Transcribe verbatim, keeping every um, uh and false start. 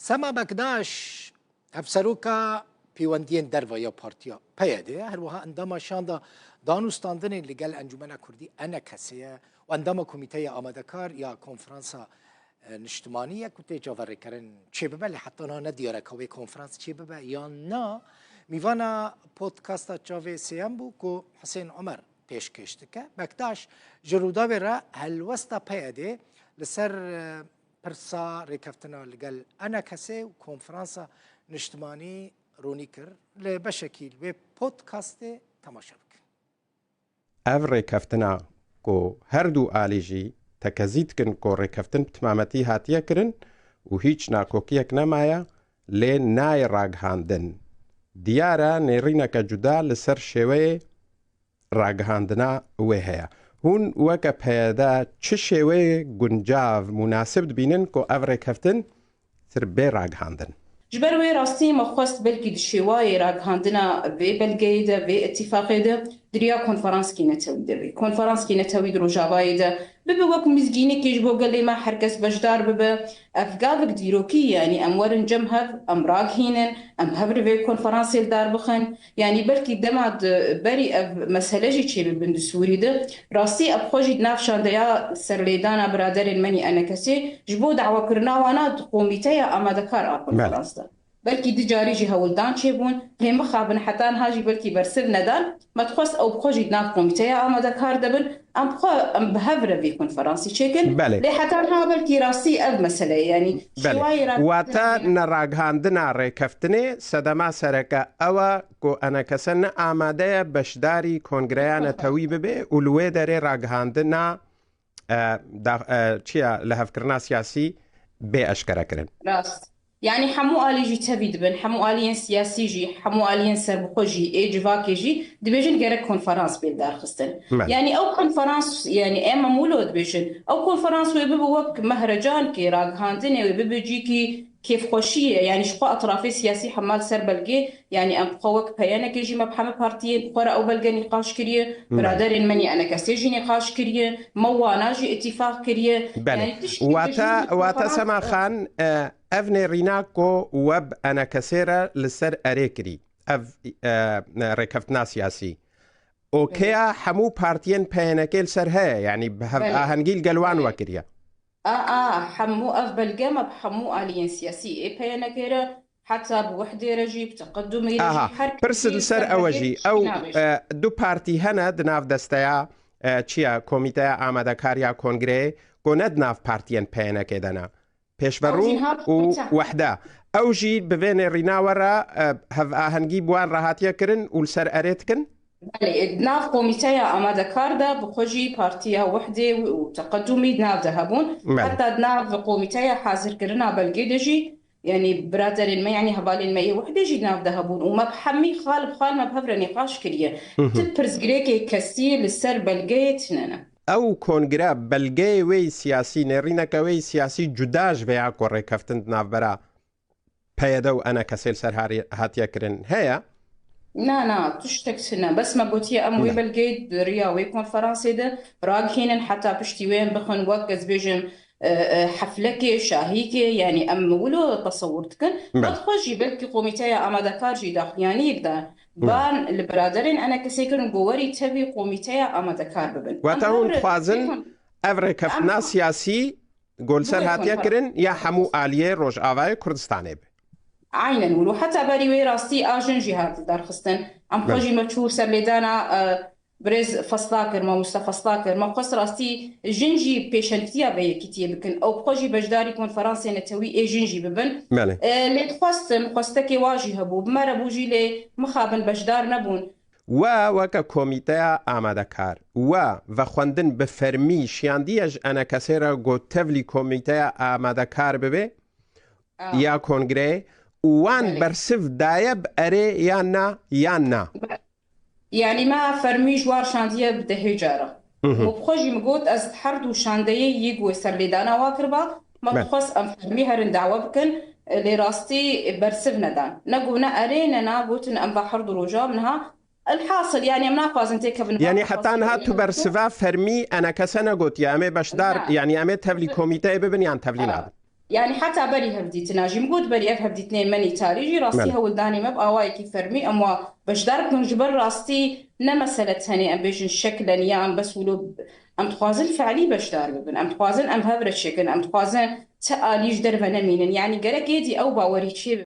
Sema Bekdaş, hevseroka pêwendiyên derve ya partiya P Y D, her wiha endama şanda danûstandinên li gel Encûmena Kurdî, ENKS'ê ye û endama komîteya amadekar ya konferansa, e, niştimanî ye ku tê caverêkirin çêbibe, lê heta niha ne diyar e ka wê konferans çêbibe yan na. Mîvana podcasta Çavê Sêyem bû ku Hisên Omer pêşkêş dike. Bektaş ji Rûdawê re helwesta P Y D'ê li ser, e, pirsa rêkeftina li gel ENKS'ê û konferansa niştimanî ronî kir. Li beşekî li wê podcastê temaşe bikin. Ev rêkeftina ku her du alî jî tekezî dikin ku rêkeftin bi timametî hatiye kirin û hîç nakokiyek nemaye, lê nayê ragihandin. Diyar e nêrîneke cuda li ser şêweyê ragihandina wê heye. Hûn weke P Y D çi şêweyê guncav, munasib dibînin ku ev rêkeftin tir bê ragihandin? Ji ber wê rastî me xwest belkî di şêwayê ragihandina vê belgeyê de, vê îtîfaqê de, di riya konferanskî netewî de bê. Konferanskî netewî di Rojavayê de bibe wek mizgînekê ji bo gelê me, her kes beşdar bibe. Ev gavek dîrokî ye, yanî em werin cem hev, em ragihînin, em hev li vê konferansê li dar bixin. Yanî belkî dema di berî ev mesele jî çêbibin di Sûrî de, rastî ev xwe jî di nav şandeya serlêdana biraderên me yê ENKS'ê ji bo dawakirina wana di komîteya amadekar a Belê. konferans de. Belkî du carî jî hewldan çêbûn, lê mixabin heta niha jî belkî bersiv nedan. Me dixwest ew bi xwe jî di nav komîteya amadekar de bin, em bi xwe, em bi hev re vê konferansî çêkin. Belê. Lê heta niha belkî rastî ev mesele ye, yanî Belê. şêwayê ragihandinê Wate neragihandina rêkeftinê sedema sereke ew e ku ENKS ne amade ye beşdarî kongreya netewî bibe û li wê derê ragihandina, e, da, e, çi ya, lihevkirina siyasî bê eşkerekirin. Rast. Yanî hemû alî jî tevî dibin, hemû aliyên siyasî jî, hemû aliyên serbixwe jî, ê civakê jî dibêjin gerek konferans bê lidarxistin. Me. Yanî ew konferans, yanî em hemû lo dibêjin, ew konferans wê bibe wek mehrecankê, ragihandinê wê bibe cîkî kêfxweşiyê, yanî ji xwe etrafê siyasî hema li ser belgê, yanî em xwe wek peyenekê jî me bi hemî partiyên xwe re ew belge nîqaş kiriye, Me. biraderên me yê ENKS'ê jî nîqaş kiriye, me wana jî îtîfaq kiriye. Belê. Yanî tiştî Wate, jî wate konferans Sema Xan, e, ev nêrîna ku we bi ENKS'ê re li ser erê kirî, ev, e, rêkeftina siyasî, okeya hemû partiyên peyenekê li ser heye, yanî bi hev Belê. ahengî li gel wan Belê. we kiriye. A, a, hemû ev belge me bi hemû aliyên siyasî ê peyenekê re, heta bi wihdê re jî, bi teqedumê re Aha, jî, her pirs kesî li ser ser ew e belgê jî, ew, çî nabêjin. e, du partî hene di nav desteya, e, çi ya, komîteya amadekar ya kongreyê, ku ne di nav partiyên peyenekê de ne. Pêşverû Ew jî niha û komîte. Wehde. Ew jî bi vê nêrîna we re, e, hevahengî bi wan re hatiye kirin û li ser erê dikin? Belê, di nav komîteya amadekar de bi xwe jî partiya Wehdê û Teqedumî di nav de hebûn. Belê. Heta di nav komîteya hazirkirina belgê de jî, yanî biraderên me, yanî hevalên me yê Wehdê jî di nav de hebûn û me bi hemî xal bi xal me bi hev re nîqaş kiriye. Hı hı. Ti pirsgirêkê kesî li ser belgeyê tune ne. Ew kongre belgeyê wê yî siyasî, nêrîneke wê yî siyasî cuda ji vê ya ku rêkeftin di navbera P Y D û ENKS'ê li ser harî-, hatiye kirin heye? Na, na, tiştek tune. Bes me gotiye em wê Ne. belgeyê di riya wê konferansê de ragihînin, heta piştî wê em bixin wek, ez bêjim, e, e, heflekê, şahîkê, yanî em wilo tesewir dikin. Belê. Xwe jî belkî komîteya amadekar jî daxuyaniyek da. Belê. Ban li biraderên ENKS'ê kirin ku werî tevî komîteya amadekar bibin. Wata Em hûn her dixwazin bêxin- ev rêkeftina Em siyasî ku li ser Bûye hatiye konferans. kirin ya hemû aliyê Rojavayê Kurdistanê be. Aynen wilo. Heta berî wê rastî a jin jî hat darxistin. Em xwe Belê. jî me çû serlêdana, e, birêz Fesla kir, mamoste Fesla kir. Me xwest rastî jin jî pêşengtiya vê yekîtiyê bikin. Ew bi xwe jî beşdarî konferansê netewî ê jin jî bibin. Belê. E, lê dixwestin, xwestekê wa jî hebû. Bi me re bû jî lê mixabin beşdar nebûn. We weke komîteya amadekar, we vexwendin bi fermî şiyandiye ji ENKS'ê re ku tevlî komîteya amadekar bibe Ah. ya kongreyê û wan Belê. bersiv daye bi erê yan na, yan na? Be-, yanî me fermî ji wan şandiye bi dehê cara. Hı hı. Û bi xwe jî min got, ez her du şandeyê yê ku wê serlêdana wa kiriba, me Belê. dixwest em fermî herin dawe bikin, lê rastî bersiv nedan. Ne got ne erê ne na, gotin em va her du roja niha Elhasil, yanî em naxwazin têkevin. Yanî heta niha tu bersiva fermî ENKS'ê negotiye, em ê beşdar, Na. yanî em ê tevlî komîteyê bibin yan tevlî Aa. nabin? Yani heta berî hevdîtina jî, min got berî ev hevdîtinê me nîtarî jî rastî hewldanê me bi awayekî fermî em wa beşdar bikin, ji ber rastî ne mesele tenê em bêjin şeklen ya em bes wilo, em dixwazin fe'lî beşdar bibin, em dixwazin em hev re çêkin, em dixwazin ti alî ji derve nemînin. Yani gerek êdî ew bawerî çê